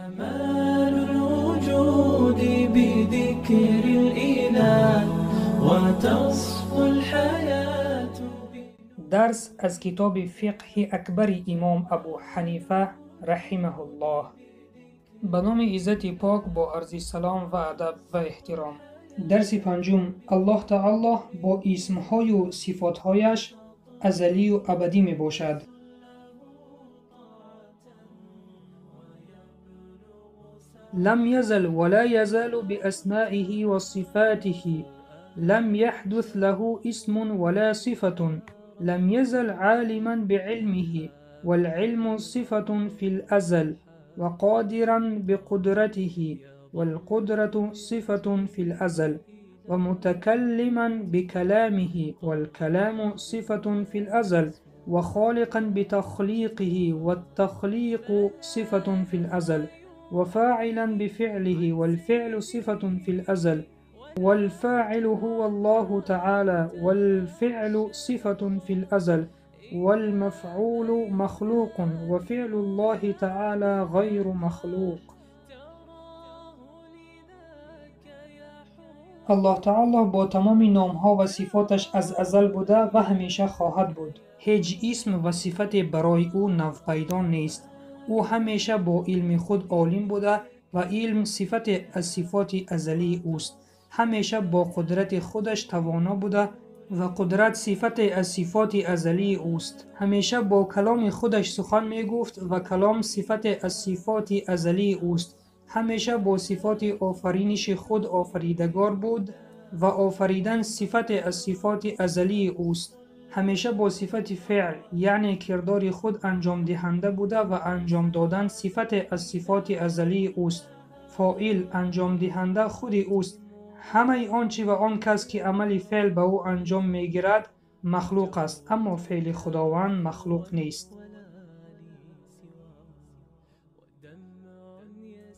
كمال الوجود بذكر الإله وتصفو الحياة. درس از کتاب فقه اکبر امام ابو حنیفه رحمه الله. به نام عزت پاک با عرض سلام و ادب و احترام. درس پنجم: الله تعالی با اسمهای و صفاتهایش ازلی و ابدی می باشد. لم يزل ولا يزال بأسمائه وصفاته، لم يحدث له اسم ولا صفة، لم يزل عالما بعلمه، والعلم صفة في الأزل، وقادرا بقدرته، والقدرة صفة في الأزل، ومتكلما بكلامه، والكلام صفة في الأزل، وخالقا بتخليقه، والتخليق صفة في الأزل، وفاعلا بفعله، والفعل صفة في الأزل، والفاعل هو الله تعالى، والفعل صفة في الأزل، والمفعول مخلوق، وفعل الله تعالى غير مخلوق. الله تعالی با تمام نامها و صفاتش از ازل بوده و همیشه خواهد بود. هیچ اسم و صفت برای او نو پیدا نیست. او همیشه با علم خود عالم بوده و علم صفت از صفات ازلی اوست. همیشه با قدرت خودش توانا بوده و قدرت صفت از صفات ازلی اوست. همیشه با کلام خودش سخن می گفت و کلام صفت از صفات ازلی اوست. همیشه با صفات آفرینش خود آفریدگار بود و آفریدن صفت از صفات ازلی اوست. همیشه با صفت فعل یعنی کردار خود انجام دهنده بوده و انجام دادن صفت از صفات ازلی اوست. فاعل انجام دهنده خود اوست. همه آنچه و آن کس که عمل فعل به او انجام میگیرد مخلوق است، اما فعل خداوند مخلوق نیست.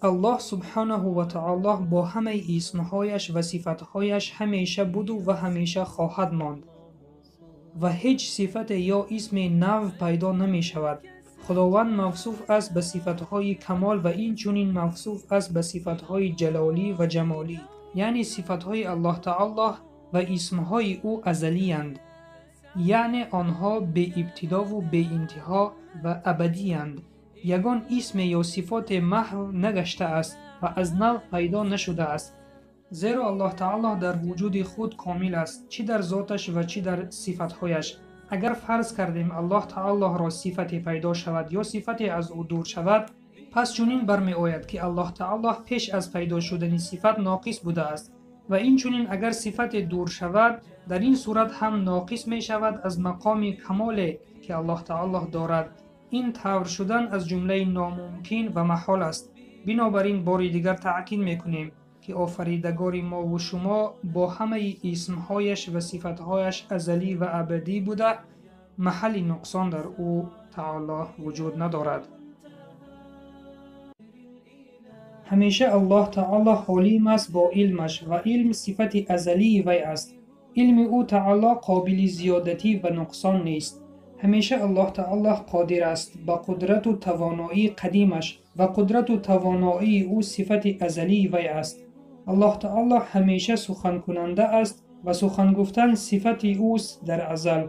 الله سبحانه و تعالی با همه اسمهایش و صفتهایش همیشه بود و همیشه خواهد ماند و هیچ صفت یا اسم نو پیدا نمی شود. خداوند موصوف است به صفتهای کمال و این چنین موصوف است به صفتهای جلالی و جمالی، یعنی صفتهای الله تعالی و اسمهای او ازلی اند، یعنی آنها به ابتدا و به انتها و ابدی اند. یگان اسم یا صفات محو نگشته است و از نو پیدا نشده است، زیرا الله تعالی در وجود خود کامل است، چی در ذاتش و چی در صفتهایش. اگر فرض کردیم الله تعالی را صفتی پیدا شود یا صفتی از او دور شود، پس چنین برمی آید که الله تعالی پیش از پیدا شدن صفت ناقص بوده است و این چنین اگر صفت دور شود در این صورت هم ناقص می شود از مقام کمال که الله تعالی دارد. این طور شدن از جمله ناممکن و محال است. بنابراین بار دیگر تأکید میکنیم که آفریدگار ما و شما با همه اسمهایش و صفتهایش ازلی و ابدی بوده، محل نقصان در او تعالی وجود ندارد. همیشه الله تعالی حالیم است با علمش و علم صفت ازلی وی است. علم او تعالی قابل زیادتی و نقصان نیست. همیشه الله تعالی قادر است با قدرت و توانایی قدیمش و قدرت و توانایی او صفت ازلی وی است. الله تعالی همیشه سخن کننده است و سخن گفتن صفت اوست در ازل.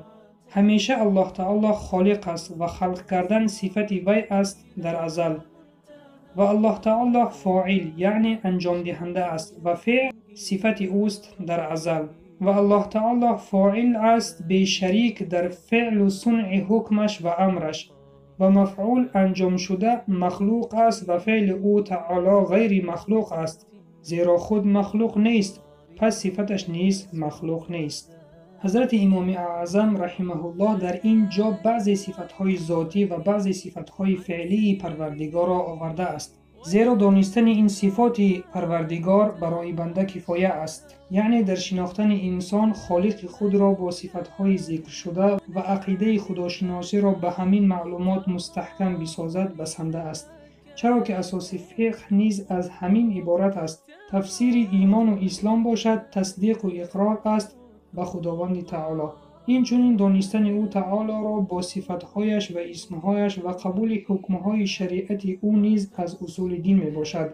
همیشه الله تعالی خالق است و خلق کردن صفت وی است در ازل. و الله تعالی فاعل یعنی انجام دهنده است و فعل صفت اوست در ازل. و الله تعالی فاعل است بی شریک در فعل و صنع حکمش و امرش و مفعول انجام شده مخلوق است و فعل او تعالی غیر مخلوق است، زیرا خود مخلوق نیست، پس صفتش نیز مخلوق نیست. حضرت امام اعظم رحمه الله در این جا بعضی صفتهای ذاتی و بعضی صفتهای فعلی پروردگار را آورده است، زیرا دانستن این صفات پروردگار برای بنده کفایه است، یعنی در شناختن انسان خالق خود را با صفتهای ذکر شده و عقیده خداشناسی را به همین معلومات مستحکم بسازد بسنده است، چرا که اساس فقه نیز از همین عبارت است. تفسیر ایمان و اسلام باشد تصدیق و اقرار است به خداوند تعالی. Инчунин донистани ӯ таолоро бо сифатҳояш ва исмҳояш ва қабули ҳукмҳои шариати ӯ низ аз усули дин мебошад.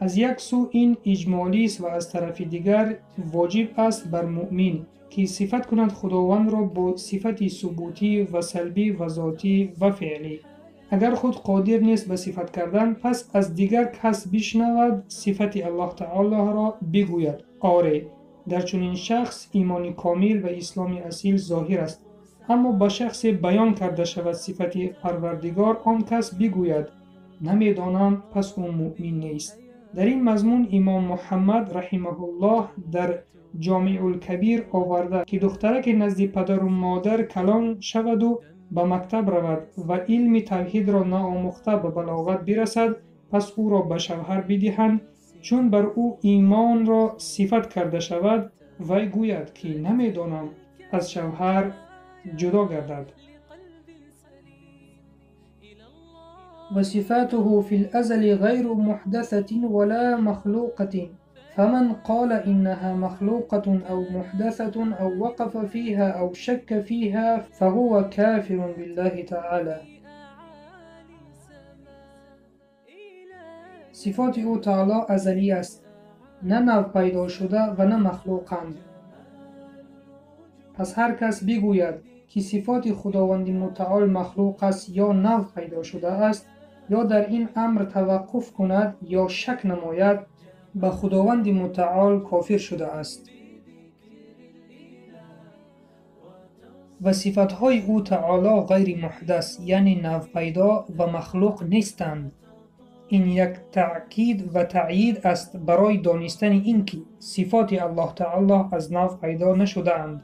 Аз як сӯ ин иҷмолист ва аз тарафи дигар воҷиб аст бар муъмин, ки сифат кунад Худовандро бо сифати субутӣ ва салбӣ ва зотӣ ва феълӣ. Агар худ қодир нест ба сифат кардан, пас аз дигар кас бишнавад сифати Аллоҳ таолоро бигӯяд: оре. Дар чунин шахс имони комил ва исломи асил зоҳир аст. Аммо ба шахсе баён карда шавад сифати Парвардигор, он кас бигӯяд: намедонам, пас ӯ муъмин нест. Дар ин мазмун имом Муҳаммад раҳимаҳуллоҳ дар Ҷомеъулкабир оварда, ки духтараке назди падару модар калон шаваду ба мактаб равад ва илми тавҳидро наомӯхта ба балоғат бирасад, пас ӯро ба шавҳар бидиҳанд. Чун бар ӯ имонро сифат карда шавад, вай гӯяд, ки намедонам, аз шавҳар ҷудо гардад. وصفاته في الأزل غير محدثة ولا مخلوقة، فمن قال إنها مخلوقة أو محدثة أو وقف فيها أو شك فيها فهو كافر بالله تعالى. Сифоти ӯ таоло азалӣ аст, на нав пайдо шуда ва на махлуқанд. Пас ҳар кас бигӯяд, ки сифоти Худованди мутаол махлуқ аст ё нав пайдо шудааст, ё дар ин амр таваққуф кунад ё шак намояд, ба Худованди мутаол кофир шудааст. Ва сифатҳои ӯ таоло ғайри муҳдас, яъне навпайдо ва махлуқ нестанд. Ин як таъкид ва таъйид аст барои донистани ин ки сифоти Аллоҳ таоло аз нав пайдо нашудаанд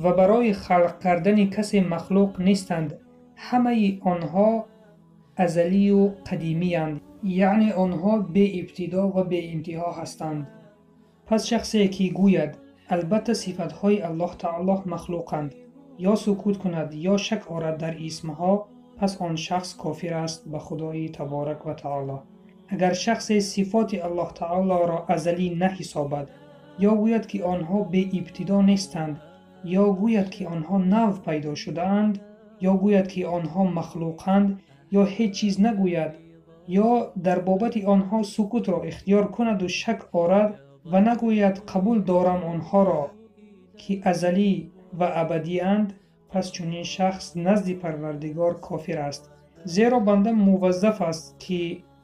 ва барои халқ кардани касе махлуқ нестанд. Ҳамаи онҳо азалию қадимиянд, яъне онҳо беибтидо ва беинтиҳо ҳастанд. Пас шахсе ки гӯяд: албатта сифатҳои Аллоҳ таоло махлуқанд, ё сукут кунад ё шак орад дар исмҳо, пас он шахс кофир аст ба Худои таборак ва таоло. Агар шахсе сифоти Аллоҳ таолоро азалӣ наҳисобад, ё гӯяд, ки онҳо беибтидо нестанд, ё гӯяд, ки онҳо нав пайдо шудаанд, ё гӯяд, ки онҳо махлуқанд, ё ҳеҷ чиз нагӯяд, ё дар бобати онҳо сукутро ихтиёр кунаду шак орад ва нагӯяд қабул дорам онҳоро, ки азалӣ ва абадианд, пас чунин шахс назди Парвардигор кофир аст. Зеро банда муваззаф аст, ки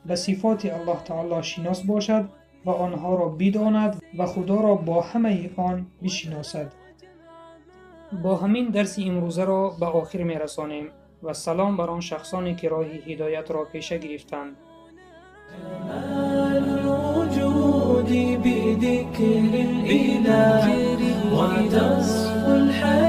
ба сифоти Аллоҳ таоло шинос бошад ва онҳоро бидонад ва Худоро бо ҳамаи он бишиносад. Бо ҳамин дарси имрӯзаро ба охир мерасонем ва салом бар он шахсоне, ки роҳи ҳидоятро пеша гирифтанд. جمال الوجود بذكر الإله وتصفو الحياة.